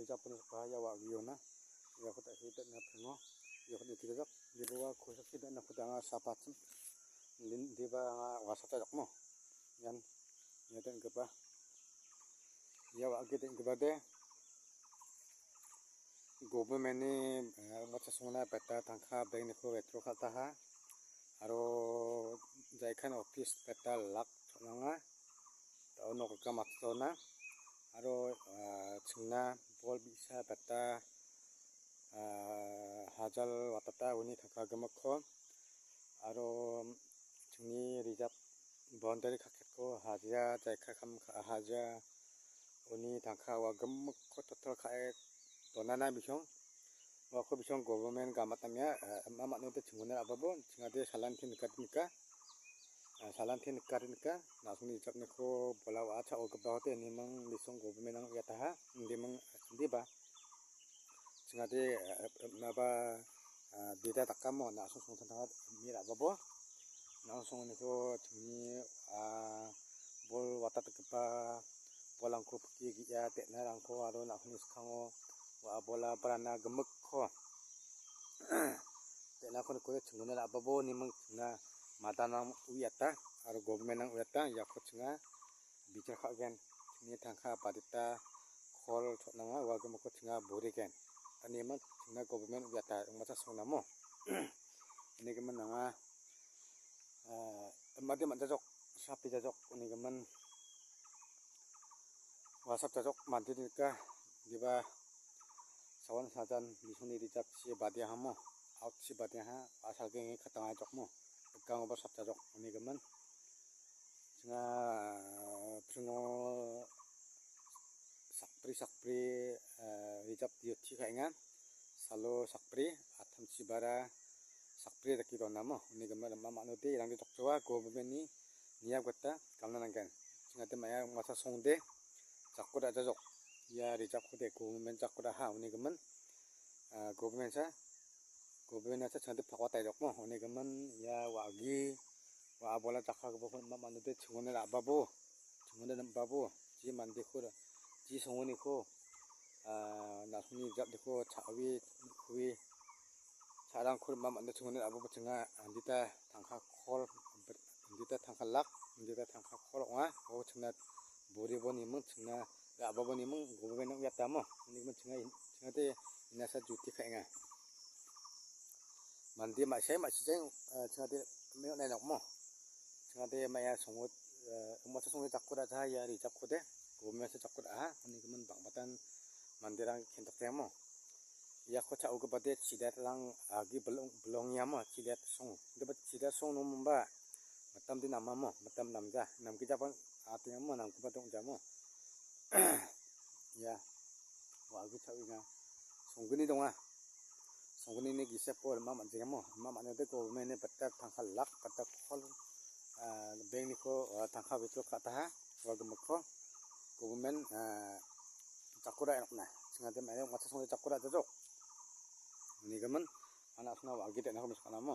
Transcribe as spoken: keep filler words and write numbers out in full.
Japon sakba ia wa·giona. Iako ta·e dana pringo. Iako ni tidak. Diba wa kosa kita na kudanga sapatsin. Din diba anga wasa ta jakmo. Ian ia den gipa. Ia wa·gi den gipa de. Government-ni, eh, ong·achasongna beta tangka bank-niko withdraw kal·taha. Aro jaikan office beta lak chon·anga. Tao nok rika matchona. Aro, ah, chingna bol bi·sa beta, ah, hajal watata uni tangka gimikko. Aro chingni rijak boundary kaketko hajia, jaika kam ka-, hajia, uni tangka wa gimikko total ka·e donana bisong. Uako bisong government gamat namia, eh, ma mano de chingona ra·babo, chingade salanti nikate nika. Eh, salanti nikate nika. Na·songni rijapniko bola wa·a cha·ogipa hote niming bisong government-ang uiataha. Indiming, indiba. Chingade, eh, eh, naba, ah, bida dakamo, na·song songtangtangat mi ra·babo. Na·song songniko chingni, ah, bol watatgipa bolrangko pike ge·a, de·narangko aro na·songni skango wa·a bola brana gimikko de·nako nikode chingona ra·babo niming chingna madanang uiata aro government-ang uiata iako chinga bichar ka·gen. Chingni tangka badita kol chon·anga ua gimikko chinga burigen. Ani iman chingna government uiata ong·achasongnamo. Uni gimin nanga, ah, made man·jajok, sapi jajok, uni gimin wasap jajok, mande nika, diba sawan sajan bisongni rijak si badiahamo, out si badiaha, asalgenge katangajokmo, rikangoba sap jajok, uni gimin. Chinga pringo sakbri, sakbri, eh, rijap dioti ka·enga. Salo sakbri, atam chibara sakbri dake donamo. Uni gimin rima mano de, irangde tokjoa, government-ni niam gita gamna nanggen. Chingade ma·a ong·achasongde, jako da·jajok. Ia rijapkode government jako da·aha, uni gimin. Ah, government sa, government sa chingade pakwa taijokmo. Uni gimin, ia wa·agi, wa·a bola jakka gipokko rima mano de, chingona ra·babo. Chingona ra·babo. Ji mandeko ra-, ji songoniko, ah, na·songni rijapdeko cha·ue, nikue, cha·rangko rima mande chingona ra·babo chinga, andita tangka kol, andita tangka lak, andita tangka kol ong·a. O chingna buribo niming, chingna ra·babo niming, government-ang uiatamo. Uni gimin chinga in-, chingade inasa juti ka·enga. Mande ma·sai ma·sijai, eh, chingade me·o·nai nokmo. Chingade ma·a songo, eh, ong·achasongni jako da·jaha ia rijapkode. Government-sa jako da·aha. Uni gimin bang·batan manderang kentok jayamo. Iako cha·ogipade chidatrang agi bilong-, bilongiamo, chidat song. Deba chidat song nomba, mitamde namamo, mitam namja. Namgijaban atengamo, namgipa dongjamo. Ia, wa·agi cha·uenga. Songgni donga. Songgnini gisepko rima man·jengamo. Rima man·ode government-ni beta tangka lak, beta kol, ah, bank-niko, ah, tangka withdraw ka·taha. Ua gimikko government, ah, jako da·e nokna. Chingade ma·a ong·achasongde jako da·jajok. Uni gimin, ana sona wa·agi de·nako misa ka·namo.